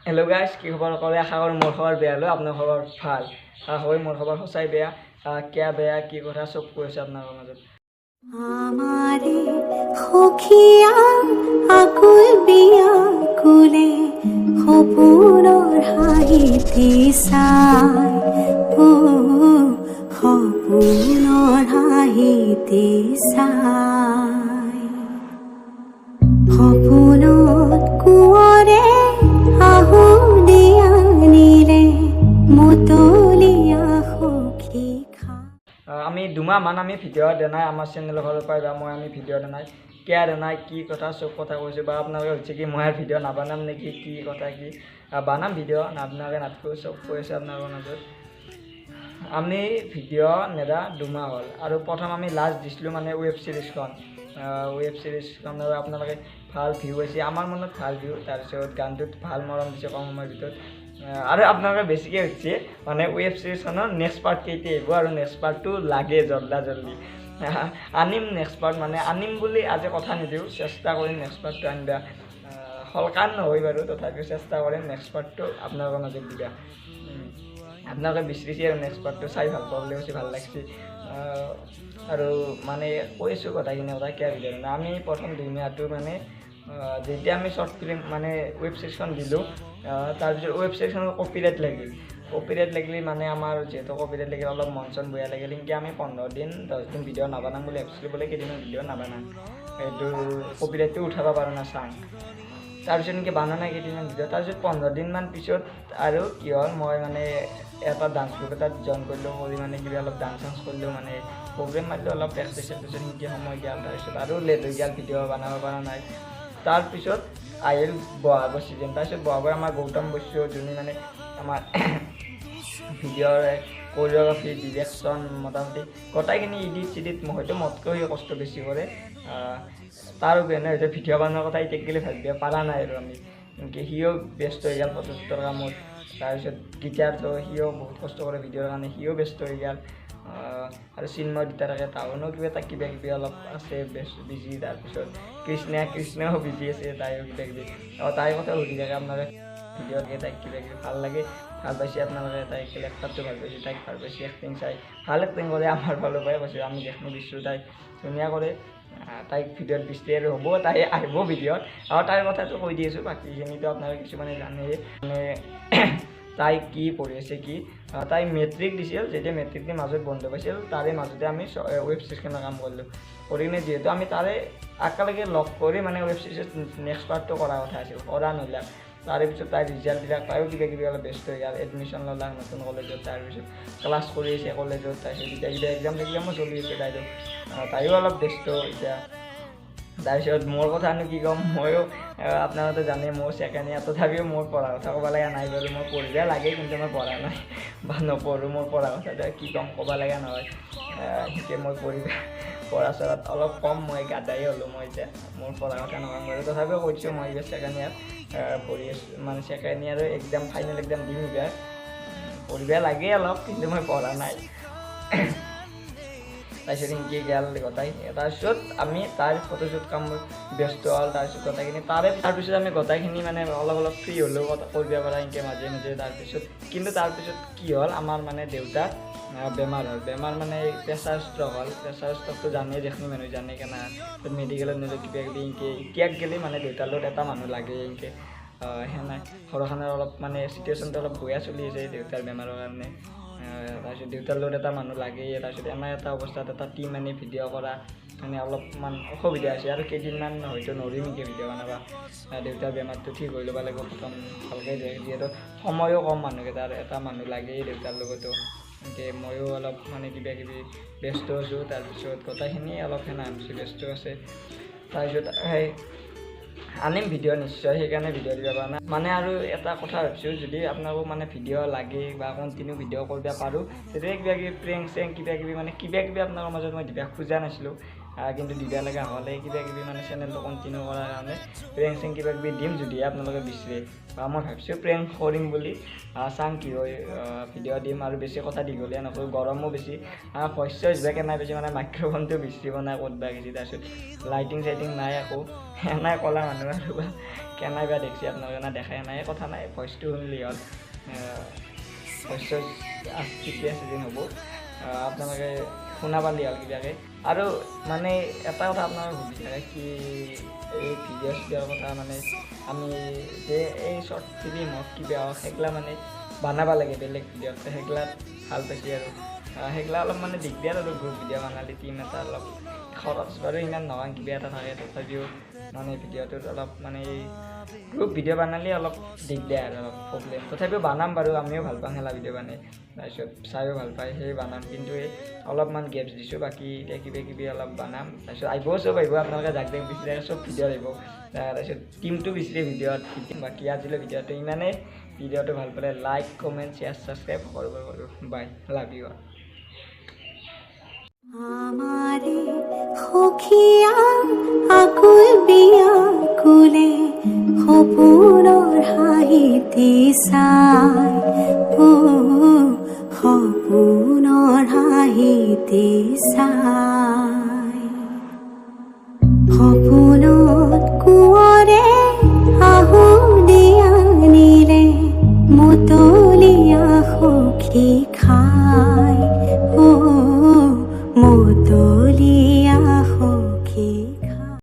Hello' guys, কি খবৰ সকলোৰে? আশা কৰোঁ মোৰ খবৰ বেয়া হ'লেও আপোনাৰ খবৰ ভাল। হয়, মোৰ খবৰ সঁচাই বেয়া। কিয় বেয়া, কি কথা চব কৈ আছে আপোনালোকৰ মাজত। আমাৰে সখীয়া আকুল বিয়াকুলে সপোনৰ হাঁহিটি চাই, অ সপোনৰ হাঁহিটি চাই। সপোনত কোঁৱৰে আহুদি আনিলে মতলীয়া সখী খা। আমি 2 মাহমান আমি ভিডিঅ' দিয়া নাই আমাৰ চেনেলৰ ফালৰ পৰাই বা মই আমি ভিডিঅ' দিয়া নাই। কিয় দিয়া নাই, কি কথা, চব কথা কৈছোঁ। বা আপোনালোকে ভাবিছে কি মই আৰু ভিডিঅ' নাবানাম নেকি, কি কথা কি? বানাম ভিডিঅ', আপোনালোকে নাথাকোঁ, চব কৈ আছে আপোনালোকৰ মাজত। আমি ভিডিঅ' নেদা 2 মাহ হ'ল আৰু প্ৰথম আমি লাষ্ট দিছিলোঁ মানে ৱেব ছিৰিজখন। ৱেব ছিৰিজখনৰ আপোনালোকে ভাল ভিউ হৈছে, আমাৰ মনত ভাল ভিউ। তাৰপিছত গানটোত ভাল মৰম দিছে কম সময়ৰ ভিতৰত। আৰু আপোনালোকে বেছিকৈ হৈছে মানে ৱেব ছিৰিজখনৰ নেক্সট পাৰ্ট কেতিয়া আহিব আৰু নেক্সট পাৰ্টটো লাগে জল্দা জল্দি আনিম। নেক্সট পাৰ্ট মানে আনিম বুলি আজি কথা নিদিওঁ, চেষ্টা কৰিম নেক্সট পাৰ্টটো আনিবা। শলকান নহয় বাৰু, তথাপিও চেষ্টা কৰিম নেক্সট পাৰ্টটো আপোনালোকৰ মাজত দিবা। আপোনালোকে বিচাৰিছে আৰু নেক্সট পাৰ্টটো চাই ভাল পাব বুলি কৈছে, ভাল লাগছে। আৰু মানে কৈছোঁ কথাখিনি কথা কিয় ভিডিঅ' নাই। আমি প্ৰথম 2 মাহটো মানে যেতিয়া আমি শ্বৰ্ট ফিল্ম মানে ৱেব ছিৰিজখন দিলোঁ, তাৰপিছত ৱেব ছিৰিজখনৰ কপিৰাইট লাগিল। কপিৰাইট লাগিলে মানে আমাৰ যিহেতু কপিৰাইট লাগিল, অলপ মন চন বেয়া লাগিল। সেনেকৈ আমি 15 দিন 10 দিন ভিডিঅ' নাবানাম বুলি ভাবিছিলোঁ, বোলে কেইদিনমান ভিডিঅ' নাবানাম, এইটো কপিৰাইটটো উঠাব পাৰোঁ না চাং। তাৰপিছত এনেকৈ বনোৱা নাই কেইদিনমান ভিডিঅ'। তাৰপিছত 15 দিনমান পিছত আৰু কি হ'ল, মই মানে এটা ডান্স গ্ৰুপ এটাত জইন কৰিলোঁ। কৰি মানে কিবা অলপ ডান্স চান্স কৰিলোঁ, মানে প্ৰগ্ৰেম মাৰিলোঁ, অলপ প্ৰেক্টিচ চেক্টিছত সেনেকৈ সময় গ'ল। তাৰপিছত আৰু লেট হৈ গ'ল, ভিডিঅ' বনাব পৰা নাই। তাৰপিছত আহিল বহাগৰ ছিজন। তাৰপিছত বহাগৰ আমাৰ গৌতম বৈশ্য, যোনে মানে আমাৰ ভিডিঅ'ৰ কৰিঅ'গ্ৰাফি, ডিৰেকশ্যন, মোটামুটি গোটেইখিনি ইডিট চিডিট হয়তো মোতকৈ সি কষ্ট বেছি কৰে। তাৰ অবিহনে হয়তো ভিডিঅ' বনোৱাৰ কথা এতিয়া গ'লে ভাবিব পৰা নাই। আৰু আমি এনেকৈ সিও ব্যস্ত হৈ গ'ল ফটোশ্বুটৰ কামত। তাৰপিছত গীটাৰটো সিও বহুত কষ্ট কৰে ভিডিঅ'ৰ কাৰণে, সিও ব্যস্ত হৈ গ'ল। আৰু চিন্ময় দুটা থাকে, তাহোনো কিবা এটা কিবা কিবি অলপ আছে বিজি। তাৰপিছত কৃষ্ণা, কৃষ্ণাও বিজি আছে, তাইও কিবা কিবি। অঁ, তাইৰ কথা সুধি থাকে আপোনালোকে ভিডিঅ'ত, তাইক কিবা কিবি ভাল লাগে, ভাল পাইছে আপোনালোকে। তাইক কেৰেক্টাৰটো ভাল পাইছে, তাইক ভাল পাইছে, এক্টিং চাই ভাল এক্টিং কৰে। আমাৰ ফালৰ পৰাই কৈছোঁ, আমি যিখিনি দিছোঁ তাইক ধুনীয়া কৰে। তাইক ভিডিঅ'ত বিচাৰি আৰু হ'ব, তাই আহিব ভিডিঅ'ত। আৰু তাইৰ কথাটো কৈ দি আছোঁ, বাকীখিনিতো আপোনালোকে কিছুমানে জানেই। মানে তাই কি পঢ়ি আছে কি, তাই মেট্ৰিক দিছিল, যেতিয়া মেট্ৰিক দি মাজত বন্ধ পাইছিল, তাৰে মাজতে আমি ৱেব ছিৰিজখনৰ কাম কৰিলোঁ। কৰি কিনে যিহেতু আমি তাৰে একেলগে লগ কৰি মানে ৱেব ছিৰিজৰ নেক্সট পাৰ্টটো কৰাৰ কথা আছিল, কৰা নহ'লে। তাৰে পিছত তাইৰ ৰিজাল্ট দিলাক, তাইও কিবা কিবি অলপ ব্যস্ত হৈ গ'ল, এডমিশ্যন ল'লাক নতুন কলেজত। তাৰপিছত ক্লাছ কৰি আছে কলেজত। তাৰপিছত এতিয়া কিবা এক্সাম চেক্সামো চলি আছে তাইৰো। তাইও অলপ ব্যস্ত এতিয়া। তাৰপিছত মোৰ কথানো কি ক'ম, ময়ো আপোনালোকে জানে মোৰ ছেকেণ্ড ইয়াৰ। তথাপিও মোৰ পঢ়াৰ কথা ক'ব লগা নাই বাৰু। মই পঢ়িব লাগে, কিন্তু মই পঢ়া নাই বা নপঢ়োঁ। মোৰ পঢ়াৰ কথাটো কি ক'ম, ক'ব লগা নহয়। সেনেকৈ মই পঢ়িব পঢ়া চঢ়াত অলপ কম, মই গাধাই হ'লোঁ মই এতিয়া। মোৰ পঢ়া কথা নকওঁ বাৰু, তথাপিও কৈ দিছোঁ, মই এইবাৰ ছেকেণ্ড ইয়াৰ পঢ়ি আছোঁ। মানে ছেকেণ্ড ইয়াৰৰ এক্সাম, ফাইনেল এক্সাম দিম এইবাৰ। পঢ়িব লাগে অলপ, কিন্তু মই পঢ়া নাই। তাৰপিছত সেনেকৈ গেল গোটাই। তাৰপিছত আমি তাৰ ফটোশ্বুট কাম ব্যস্ত হ'ল। তাৰপিছত গোটেইখিনি তাৰে তাৰপিছত আমি গোটেইখিনি মানে অলপ অলপ ফ্ৰী হ'লোঁ কৰিব পৰা এনেকৈ মাজে মাজে। তাৰপিছত কিন্তু তাৰপিছত কি হ'ল, আমাৰ মানে দেউতাৰ বেমাৰ হ'ল। বেমাৰ মানে প্ৰেছাৰ ষ্ট্ৰক হ'ল। প্ৰেছাৰ ষ্ট্ৰকটো জানেই, যিখিনি মানুহে জানে কেনে। মেডিকেলত নিলে কিবা কিবি এনেকৈ এতিয়াক গ'লে মানে দেউতাৰ লগত এটা মানুহ লাগে এনেকৈ সেনাই। ঘৰখনৰ অলপ মানে চিটুৱেশ্যনটো অলপ বেয়া চলি আছে দেউতাৰ বেমাৰৰ কাৰণে। তাৰপিছত দেউতাৰ লগত এটা মানুহ লাগেই। তাৰপিছত এনে এটা অৱস্থাত এটা টীম আনি ভিডিঅ' কৰা মানে অলপমান অসুবিধা হৈছে। আৰু কেইদিনমান হয়তো নৰিম নেকি ভিডিঅ' বনাব। দেউতাৰ বেমাৰটো ঠিক হৈ ল'ব লাগিব প্ৰথম ভালকৈ, যিহেতু সময়ো কম মানুহকেইটাৰ, এটা মানুহ লাগেই দেউতাৰ লগতো। এনেকৈ ময়ো অলপ মানে কিবা কিবি ব্যস্ত আছোঁ। তাৰপিছত গোটেইখিনি অলপ সেনা ব্যস্ত আছে। তাৰপিছত সেই আনিম ভিডিঅ' নিশ্চয়, সেইকাৰণে ভিডিঅ' দিব পৰা নাই মানে। আৰু এটা কথা ভাবিছোঁ, যদি আপোনালোকক মানে ভিডিঅ' লাগে বা কণ্টিনিউ ভিডিঅ' কৰিব পাৰোঁ, তেতিয়া কিবা কিবি প্ৰেংক চেংক কিবা কিবি মানে কিবা কিবি আপোনালোকৰ মাজত মই দিব খোজা নাছিলোঁ। কিন্তু দিবা লগা হ'লে কিবা কিবি মানে চেনেলটো কণ্টিনিউ কৰাৰ কাৰণে প্ৰেংক চেংক কিবা কিবি দিম যদি আপোনালোকে বিচাৰে, বা মই ভাবিছোঁ প্ৰেংক কৰিম বুলি। চাং কি হয়, ভিডিঅ' দিম আৰু বেছি কথা দীঘলীয়া নকৰোঁ, গৰমো বেছি, ভইচ চইচ বা কেনে বেছি মানে মাইক্ৰফোনটো বিচাৰিব নাই ক'ত বা গেছি, তাৰপিছত লাইটিং চাইটিং নাই, আকৌ এনাই ক'লা মানুহ আৰু বা কেনাই বা দেখছি আপোনালোকে না দেখাই নাই, কথা নাই, ভইচটো শুনিলেই হ'ল। ভইচ চইচ ঠিকে আছে যেন হ'ব, আপোনালোকে শুনা পালি হ'ল কিবাকে। আৰু মানে এটা কথা আপোনালোকে সুধি থাকে কি এই ভিডিঅ' চিডিঅ'ৰ কথা, মানে আমি যে এই শ্বৰ্ট ফিল্ম হওক কিবা হওক সেইগিলা মানে বনাব লাগে বেলেগ ভিডিঅ'ত, সেইগিলাত ভাল পাইছে আৰু সেইগিলা অলপ মানে দিগদাৰ আৰু গ্ৰুপ ভিডিঅ' বনালে টিম এটা অলপ খৰচ বাৰু ইমান নহয়, কিবা এটা থাকে, তথাপিও মানে ভিডিঅ'টোত অলপ মানে গ্ৰুপ ভিডিঅ' বনালে অলপ দিগদাৰ আৰু অলপ প্ৰব্লেম। তথাপিও বানাম বাৰু, আমিও ভাল পাওঁ খেলা ভিডিঅ' বনাই, তাৰপিছত চায়ো ভাল পায়, সেই বানাম। কিন্তু এই অলপমান গেপছ দিছোঁ, বাকী এতিয়া কিবা কিবি অলপ বানাম, তাৰপিছত আহিব চব আহিব, আপোনালোকে যাক যাক বিচাৰে চব ভিডিঅ' আহিব, তাৰপিছত টিমটো বিচাৰে ভিডিঅ'ত। বাকী আজিলৈ ভিডিঅ'টো ইমানেই, ভিডিঅ'টো ভাল পালে লাইক কমেণ্ট শ্বেয়াৰ ছাবস্ক্ৰাইব কৰিব কৰিব। বাই, লাভ you all. আমাৰে সখীয়া আকুল বিয়াকুলে সপোনৰ হাঁহিটি চাই, অ সপোনৰ হাঁহিটি চাই, সপোনত কোঁৱৰে আহো দিয়া নিলে মতলীয়া সখী খা।